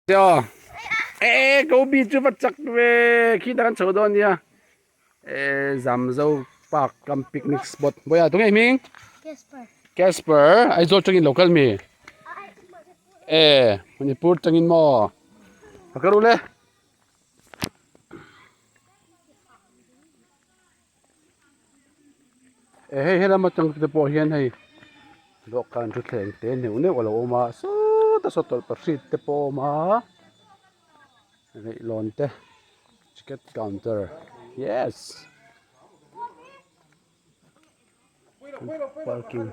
Aw e gobi chu va chak ve khi tak an chho dawn nia e Zamzo park kam picnic spot bawiah tunge hming Casper Casper Aizawl tangin lo kal mi e Manipur tangin maw a kal ule Eh hei helam atang te pawh hian hei dawhkan thutthleng te neuh neuh a lo awm a sawta saw tawlhpahrit te pawh a awm a leihlawn te ticket counter yes parking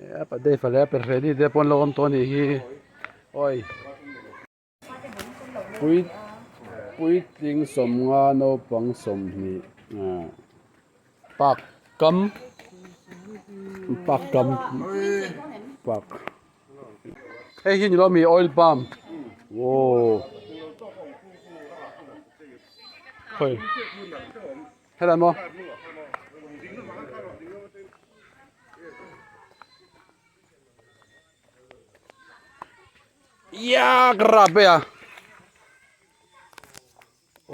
eh pa dave leh a ready te pawh an lo awm tawh a nih hi awi. Pui puitling sawmnga naupang sawmhnih ah park kam park kam park hei hi ni lo mi oil palm aw khawi helai maw. Ia ka rap e a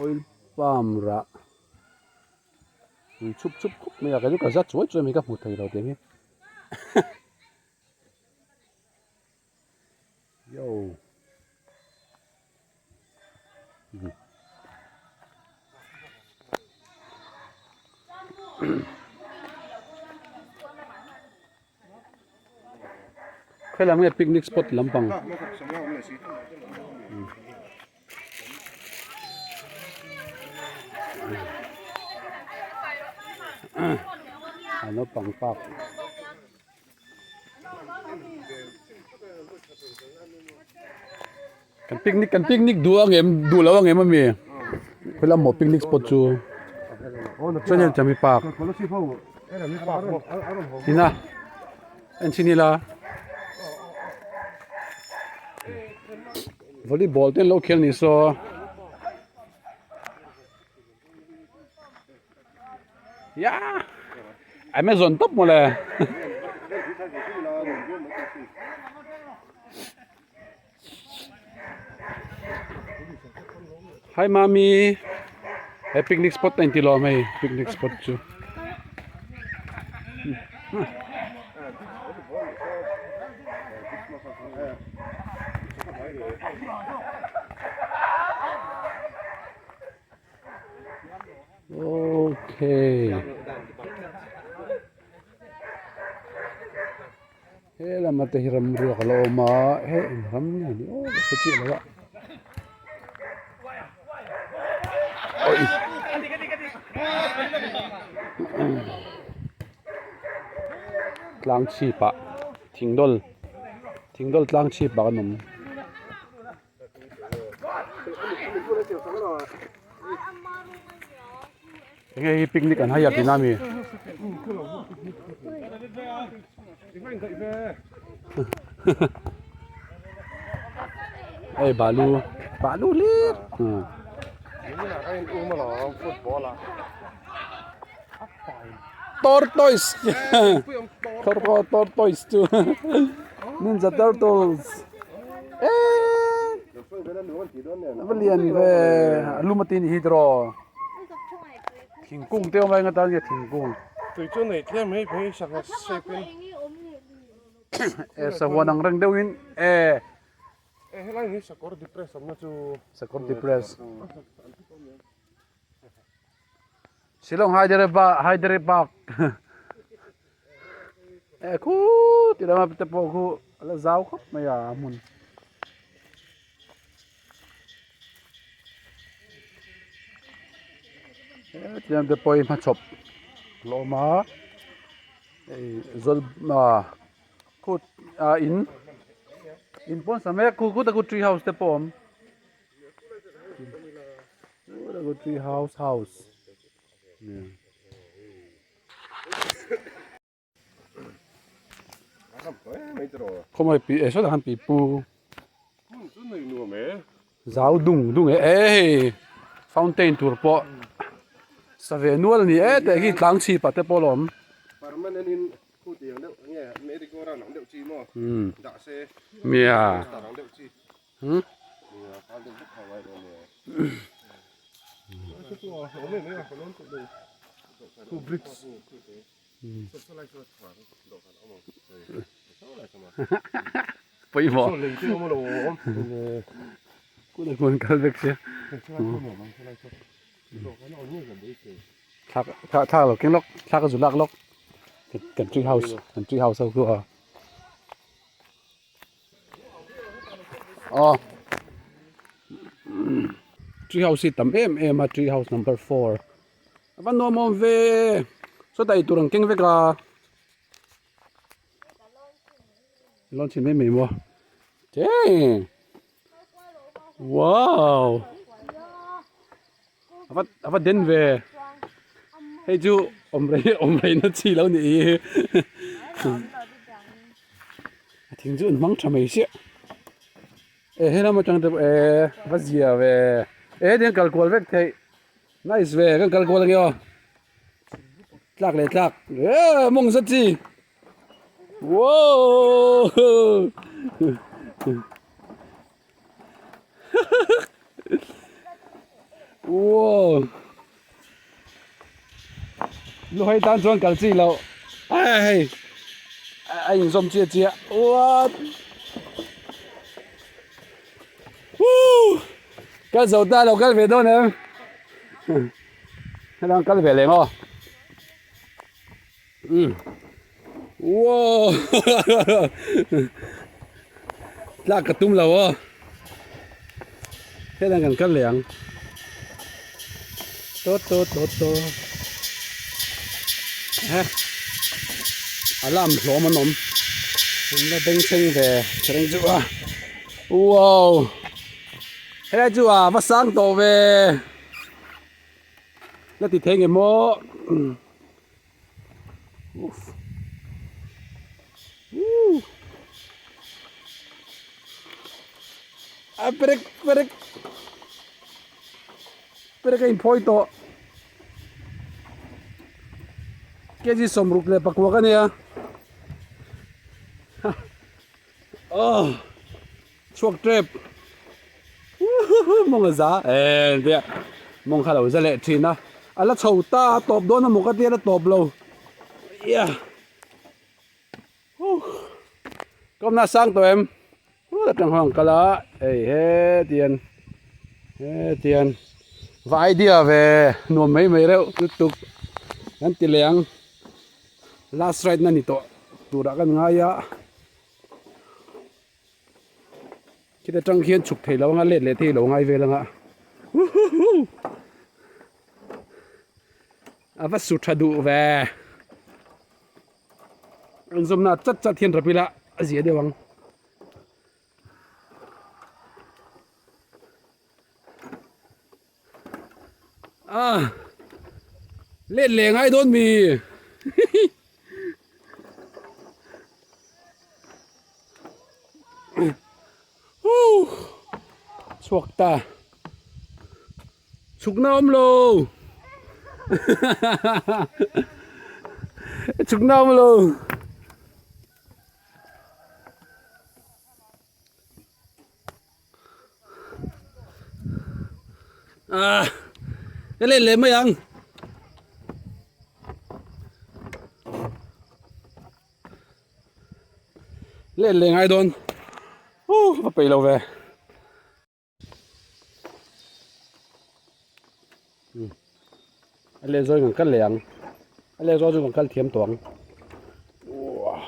oil palm rah tui chhup chhup khawp mai a kei chu ka zat chuai chuai mai ka hmu thei lo tiang hi yo. Khawi lam nge picnic spot lampang a naupang park. Kan picnic kan picnic duh ang em duh lo ang em ami khawilai maw picnic spot chu chuan hian chami park ina en chhin ila volleyball te an lo khel ni saw. Ya Amazon top mawle. Hi mami. He picnic spot a inti lawm hei picnic spot chu. Okay. He lama te hi ram ruak a la awm a he eng ram nge ni aw ka hre chiah lo a. Oi. Tlang chhip ah thingdawl thingdawl tlang chhip ah kan awm. Enge hi picnic an hai a tina mi. Ei balu balu hlir. Tortoise tortoise chu ninja turtles eee a lian ve a lum ati anih hi tiraw thingkung te awm a eng atan nge thingkung e sahuan ang reng deuhin e sakawr depress. Shillong Hyderabad Hyderabad eh khu ti lama te pawh khu a la zau khawp mai a a hmun. Hetiang te pawh hi hmachhawp a la awm a hei zawl ah khu ah in in pawn sa mek khu khu tak tree house te pawh a awm. Tree house house khawmai pi eh sawtah khan pipu zau dung dung e eh hei fountain tur pawh sa ve nual a ni e teh khi tlang chhip ah te pawh a la awm. Nia. Pawimawh. Kun kal vek sia. Thlak thlak lo keng lawk thlak a zu lak lawk kan tree house kan tree house ho khu a. Aw tree house hi tam em em a tree house number 4 a va nuam awm ve sawtah eitur an keng vek a lawn chhin mai mai maw dang wow a va a va den ve hei chu awm rei awm rei na chi lo nih hi a thing chu an hmang tha mai chiah e he lam atang te pawh e va zia ve e hetiang kal kual vek theih nice ve kan kal kual ange aw tlak leh tlak e mawng zet chi wow Wow. Lu hei tan chuan kal chi lo. Ai hei. A in zawm chia chia. What? Woo! Kal zo ta lo kal ve dawn em. Helang kal ve leh maw. Wow tlak ka tum lo aw hetlai kan kal leh ang to to to to he alarm hlawm an awm an la beng thleng ve thleng chu a wow helai chu a va sang tawh ve. La ti thei nge maw uff uh a perek perek perek a inphawi tawh kg 66 a nia aw. Chhuak tep mawng a za eh tia mawng kha lo za leh thin a a la chho ta a tawp dawn a maw ka tia la tawp lo ia huh kawmna a sang tawh em huh atang ho ang kal a hei hetian hetian va idea ve nuam mai mai reuh lutuk kan ti leh ang last ride na ni tawh turah kan ngai a. Khita tang khian chhuk thei lo anga let leh thei lo ngai vel anga uhuhu a va su tha duh ve an zawmna chat chat hian rap ila a zia deuh ang. Ah let leh ngai dawn mi chhuak ta chhuk na awm lo chhuk na awm lo. Ah, cái lên lên mấy ăn lên lên ai đôn uh, bắt lâu về lên rồi còn cắt liền lên rồi còn cắt thiếm tuồng wow.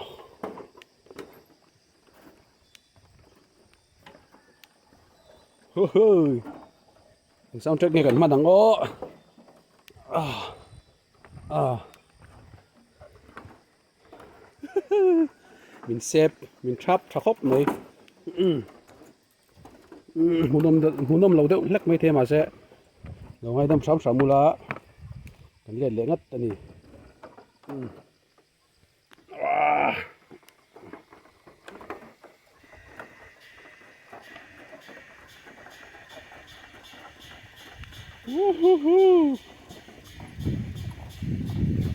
Sound track nge kan hman ang aw ah ah min sep min thap tha khawp mai hmuhnawm hmuhnawm lo deuh hlek mai thei mahse lo ngaidam hram hram ula kan let leh ngat a ni.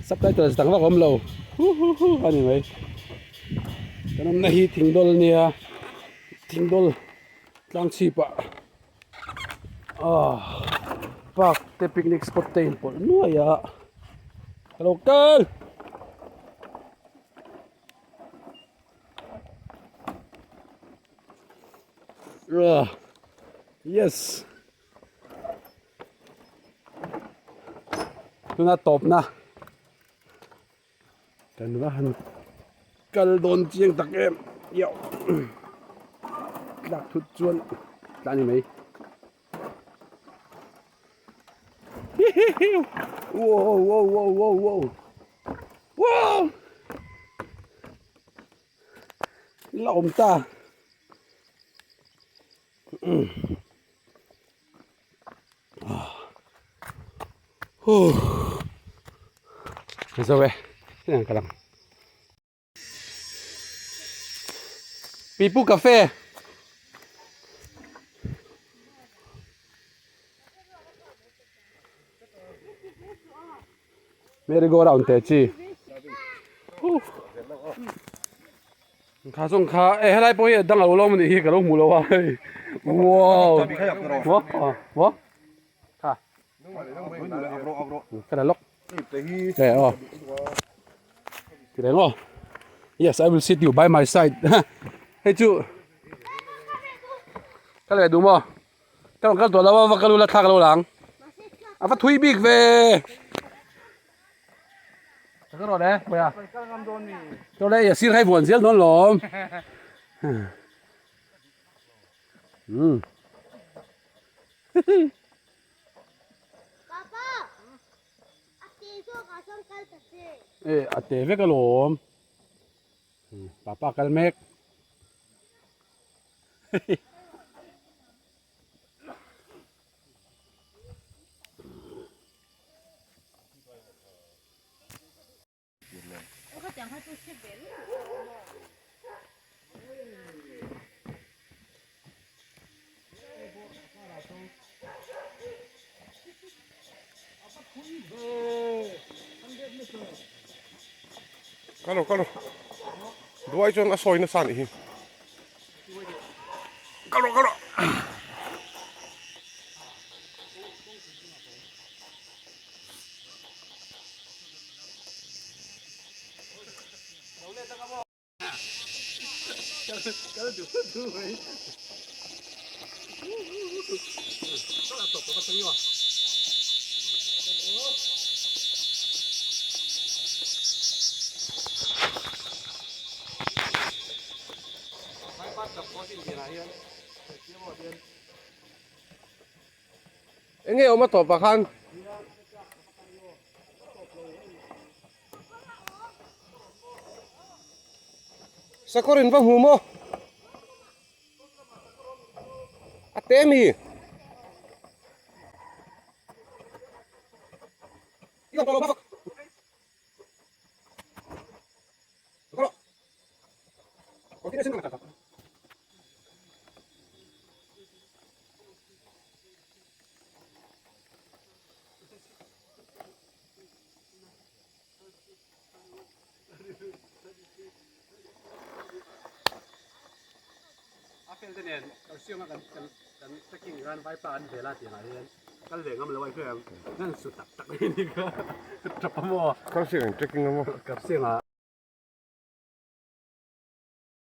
Subtitles dang vak awm lo. Hu hu hu a ni mai. Kan awmna hi thingdawl a nia, thingdawl tlang chhipah ah park te picnic spot te inpawlh nuai a, ka lo kal. Yes. Tuna tawpna kan va han kal dawn chiang tak em yoh tlak thut chuan tla ni mai wow wow wow wow wow wow la awm ta. Zo e heng ka lang Pipu cafe Merry go round te chi Kha zawng kha e helai pawh hi a dang alo lawm anih hi ka lo hmu lo a hei wow wow kha ka la lawk e aw ti reng aw yes I will sit you by my side hei chu ka leh duh maw ka rawn kal tawh lo a va kal ula thlak lo lang a va thui bik ve. Ka rawn e, Puia. Chaw le, sir hei vuan zel dawn lawm. Hmm. Papa, a te zawk ah chuan kal ta che. E, a te vek alawm. Papa kal mek. Kalo kalo duai chuan a sawi nasa anih hi kalo kalo. Enge awm a tawp ah khan. Sakawr in va hmu maw? A te mi? A fel te nen kalsiam a kan kan kan trekking khan vaipa an vel a tih ah hian kal ve ngam lo a i hria em nan su tak tak mai ni kha tap a maw Kalsiang in trekking a maw Kalsiang ah.